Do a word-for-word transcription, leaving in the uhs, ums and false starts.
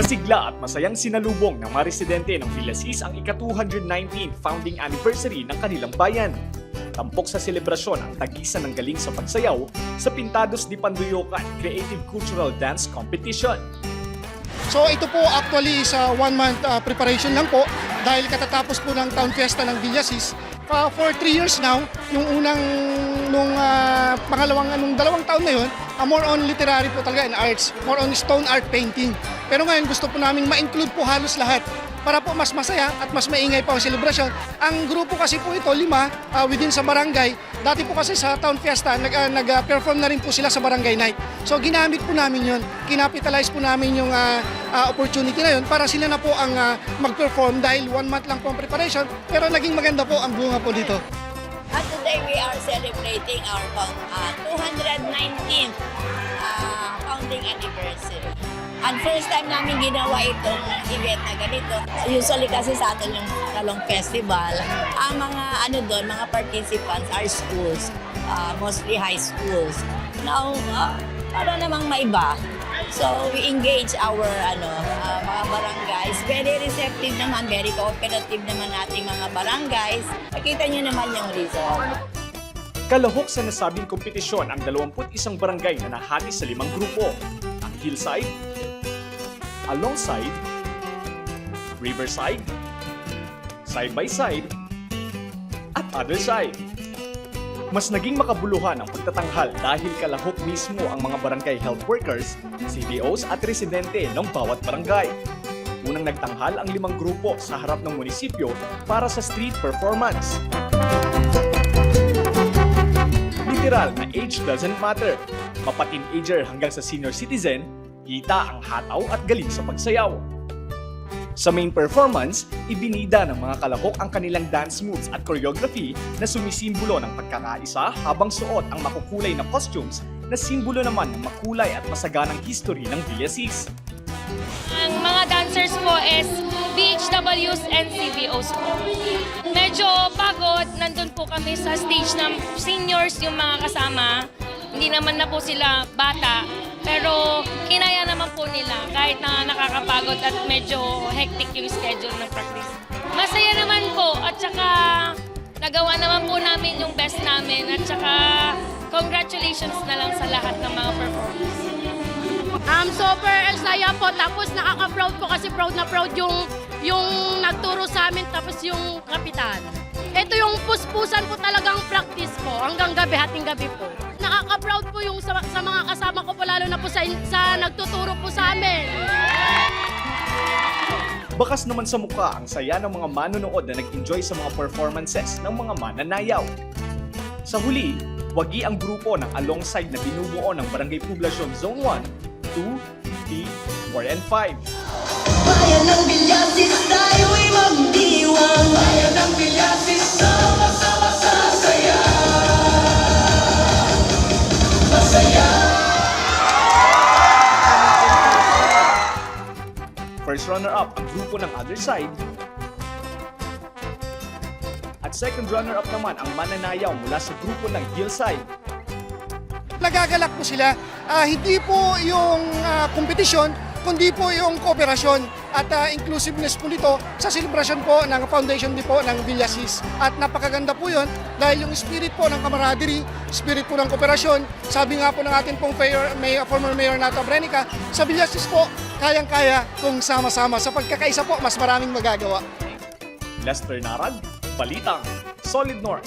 Sigla at masayang sinalubong ng mga residente ng Villasis ang ika-two hundred nineteen founding anniversary ng kanilang bayan. Tampok sa selebrasyon ang tagisan ng galing sa pagsayaw sa Pintados de Panduyocan Creative Cultural Dance Competition. So ito po actually is a one month, ah, preparation lang po dahil katatapos po ng Town Fiesta ng Villasis. Ah, for three years now, yung unang, nung, ah, pangalawang, nung dalawang taon na yun, ah, more on literary po talaga and arts, more on stone art painting. Pero ngayon gusto po naming ma-include po halos lahat para po mas masaya at mas maingay pa ang selebrasyon. Ang grupo kasi po ito, lima, ah, within sa barangay. Dati po kasi sa Town Fiesta, nag, ah, nag, ah, perform na rin po sila sa barangay night. So ginamit po namin yun. Kinapitalize po namin yung, ah, ah, opportunity na yun para sila na po ang, ah, mag-perform dahil one month lang po ang preparation. Pero naging maganda po ang bunga po dito. At today we are celebrating our found, uh, two hundred nineteenth uh, founding anniversary. And first time namin ginawa itong event na ganito. Usually kasi sa atin yung Talong Festival, ang mga ano doon, mga participants are schools, uh, mostly high schools. Now, uh, para namang maiba. So we engage our ano, uh, mga barangays. Very receptive naman, very cooperative naman ating mga barangays. Nakita niyo naman yung result. Kalahok sa nasabing kompetisyon ang dalawampu't isang barangay na nahati sa limang grupo, ang Hillside, Alongside, Riverside, Side by Side, at Other Side. Mas naging makabuluhan ang pagtatanghal dahil kalahok mismo ang mga barangay health workers, C B Os at residente ng bawat barangay. Unang nagtanghal ang limang grupo sa harap ng munisipyo para sa street performance. Literal na age doesn't matter. Mapa-teenager hanggang sa senior citizen, kita ang hataw at galing sa pagsayaw. Sa main performance, ibinida ng mga kalahok ang kanilang dance moves at choreography na sumisimbolo ng pagkakaisa habang suot ang makukulay na costumes na simbolo naman ng makulay at masaganang history ng Villasis. Ang mga dancers po is B H Ws and C B Os po. Medyo pagod, nandun po kami sa stage ng seniors yung mga kasama. Hindi naman na po sila bata, pero kinaya naman po nila kahit na nakakapagod at medyo hectic yung schedule ng practice. Masaya naman po at saka nagawa naman po namin yung best namin at saka congratulations na lang sa lahat ng mga performers. Um, super saya po. Tapos nakaka-proud po kasi proud na proud yung yung nagturo sa amin tapos yung kapitan. Ito yung puspusan po talagang practice po hanggang gabi, hating gabi po. Nakaka-proud po yung sa, sa mga kasama ko po, lalo na po sa, sa nagtuturo po sa amin. Bakas naman sa mukha ang saya ng mga manonood na nag-enjoy sa mga performances ng mga mananayaw. Sa huli, wagi ang grupo ng Alongside na binubuo ng Barangay Poblacion Zone one, two, three, four, and five. Bayan ng Villasis, tayo'y magdiwang. Bayan ng Villasis, sama-sama sa saya. Masaya. First runner-up ang grupo ng Other Side. At second runner-up naman ang mananayaw mula sa grupo ng Hillside. Nagagalak po sila. Ah, hindi po yung ah, kompetisyon, kundi po yung kooperasyon at ah, inclusiveness po nito sa selebrasyon po ng Foundation Day po ng Villasis. At napakaganda po yun dahil yung spirit po ng camaraderie, spirit po ng kooperasyon, sabi nga po ng ating pong mayor, may, former mayor Nato Abrenica, sa Villasis po, kayang-kaya kung sama-sama. Sa pagkakaisa po, mas maraming magagawa. Lester Narag, Balitang Solid North.